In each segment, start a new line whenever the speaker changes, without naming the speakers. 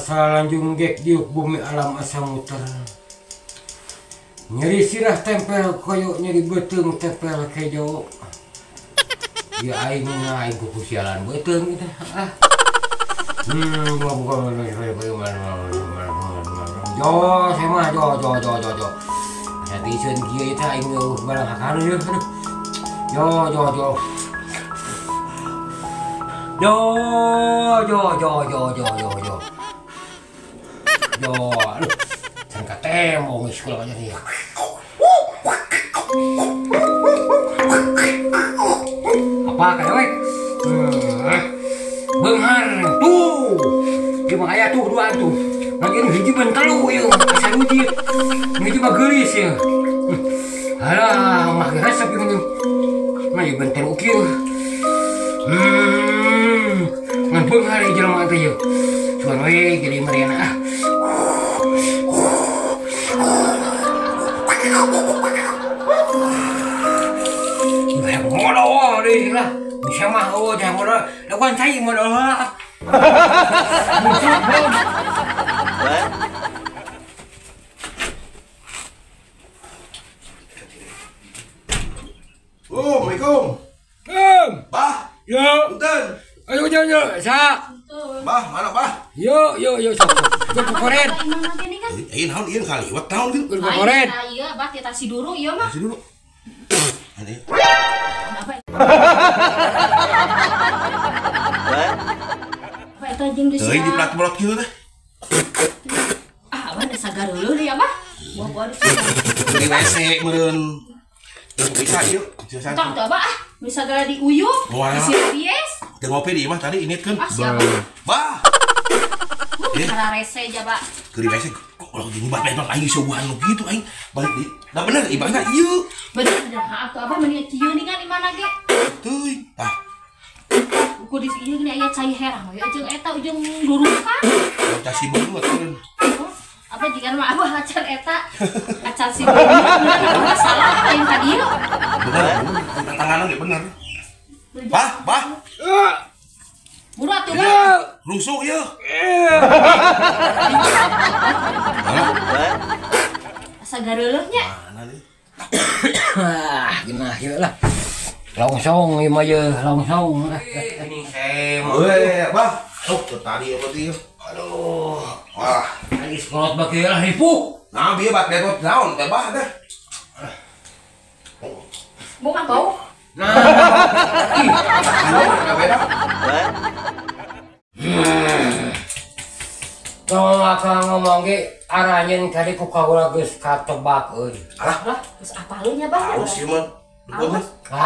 Salanjung gek diuk bumi alam asa muter. Nyeri sirah tempel koyo nyeri beuteung tempel kejo. Ya aing aing kuku sialan beuteung gitu. Ah. Jo, saya mah jo jo jo jo jo. Hati seun kieu teh aing barang hakanu ieu. Aduh. Jo jo jo. Jo jo jo jo jo jo jo. Jo, aduh. Can katemo geus kula aja nih. Apa kayak beunghar tuh. Gimana aya tuh dua tuh. Lagi nu hiji ban telu ieu, asa hiji. Hiji mah geulis ieu. Alah, mah resep ieu. Mah ieu ban telu kieu. Ngan beunghar ieu jelema teh ieu. Cuman we jadi meriana ah. Modal deh lah, bisa mah oh jangan modal, lakukan cai modal lah.
Oh, Assalamualaikum. Bah,
yo,
punten.
Ayo yo yo, sa.
Bah, mana bah?
Yo yo yo, sok. Kokoret.
Ieu naon ieu kaliwat naon kieu?
Kokoret.
Iya, bah ti tasi dulu ieu mah.
Tasi dulu.
Apa eta jeung di
Teuing diplat-plot kieu teh.
Ah, abah da sagareuleun ya, Bah. Bawa-bawa
di WC meureun. Bisa ieu, bisa.
Tong teu Abah ah, bisa segala diuyup, isi bies.
Teu ngopi di imah tadi initkeun.
Ah, siapa?
Bah.
Karena rese aja, Pak.
Keur di WC kok kalau gini bae bang aing suguhan nu kitu aing balik di. Da bener ibahna ieu.
Bener bener atuh Abah mending kieu nih kan di mana ge.
Teuing. Tah.
Ukur di ieu gini aya cai herang we jeung eta ujung durukan.
Cai beungeut meureun.
Apa jika mah Abah acan eta acan si beungeut salah aing ka dieu.
Bener, tanganan ge bener. Bah, bah.
Buru atuh Bah.
Rusuh ieu.
Asa gareuleung nya.
Mana deui?
Ah, geunah ieu lah. Longsong ieu mah ye, longsong. Ini saya
Weh, Bah. Sok tadi ieu berarti.
Aduh.
Wah,
lagi sekolot bagi lah ripuh.
Nah, bieu bat betot naon teh Bah teh.
Bukan bau.
Nah,
ih, beda.
Tong akang ngomong ge aranyeun kali ku kaula geus katebak euy.
Alah,
lah, geus apalun nya Bah.
Halus ieu mah.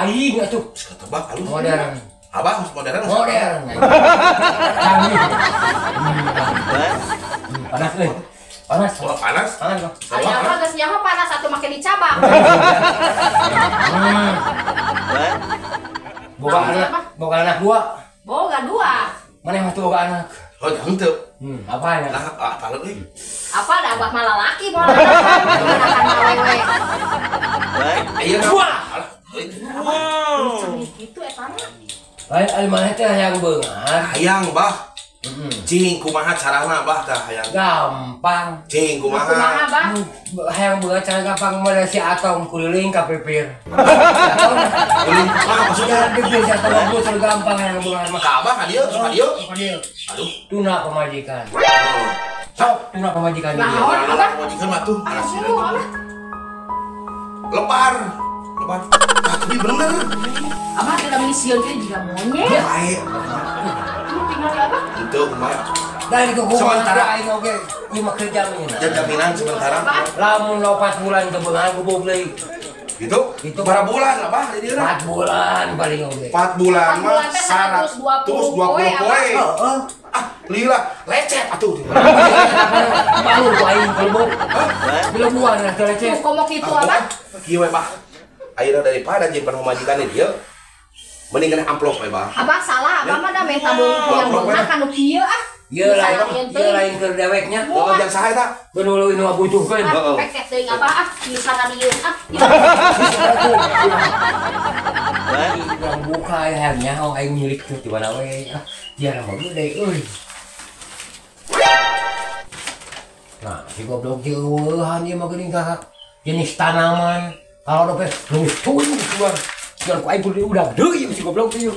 Aing atuh.
Geus katebak halus.
Modern.
Abah modern.
Modern. Canggih. Panas euy. Panas.
Oh, panas.
Panas.
Aya mah geus nyaho panas atuh make dicabang.
Boga anak, boga anak dua.
Boga dua.
Mana yang tuh boga anak?
Oh, henteu.
Apa ya?
Lah, apa euy?
Apa da abah malah laki moal anakan awewe.
Ayeuna
dua.
Wow. Kitu eta mah.
Lain ari maneh teh hayang beunghar.
Hayang, Bah. Cing kumaha carana Bah tah hayang?
Gampang.
Cing kumaha?
Kumaha, Bah?
Hayang beunghar cara gampang mah si Atong kuliling ka pipir.
Kuliling kumaha maksudnya?
Pipir si Atong mah gampang hayang beunghar mah.
Ka Abah ka dieu, ka dieu.
Ka dieu.
Aduh.
Tuna pamajikan. Sok tuna pamajikan.
Naon Abah?
Pamajikan mah tuh.
Aduh, Abah.
Lebar. Lebar. Tapi bener.
Abah tidak mengisian kieu jiga monyet.
Bae.
Tinggal ya, Abah.
Itu kumaha?
Dari kumaha
sementara
aing oge ieu mah keur jaminan.
Jaminan sementara.
Lamun 4 bulan kebeungan gubuk deui.
Gitu?
Gitu.
Berapa bulan Abah di dieu?
4 bulan paling oge.
4 bulan mah 120 poe.
Heeh.
Ah, lila lecet atuh.
Balur ku aing kelebok. Kelebuan lah teh lecet.
Komo kitu Abah.
Kieu we Bah. Ayeuna daripada jeung pamajikan di dieu mending kena amplop we Bah.
Abah salah, Abah mah da menta beunghar beunghar ka nu kieu ah.
Ieu lain keur deweknya.
Heeh, jang saha eta?
Beun leuwih nu ngabutuhkeun.
Heeh.
Pek teuing Abah ah, misalkan ieu ah.
Urang buka ya nyaho aing milik teh di mana we. Ah, jarang mah gede euy. Nah, si goblok jeueuhan ieu mah geuning ka jenis tanaman. Kalau dope geus tuyuh keluar. Biar ku aing kudu udah deui si goblok ieu.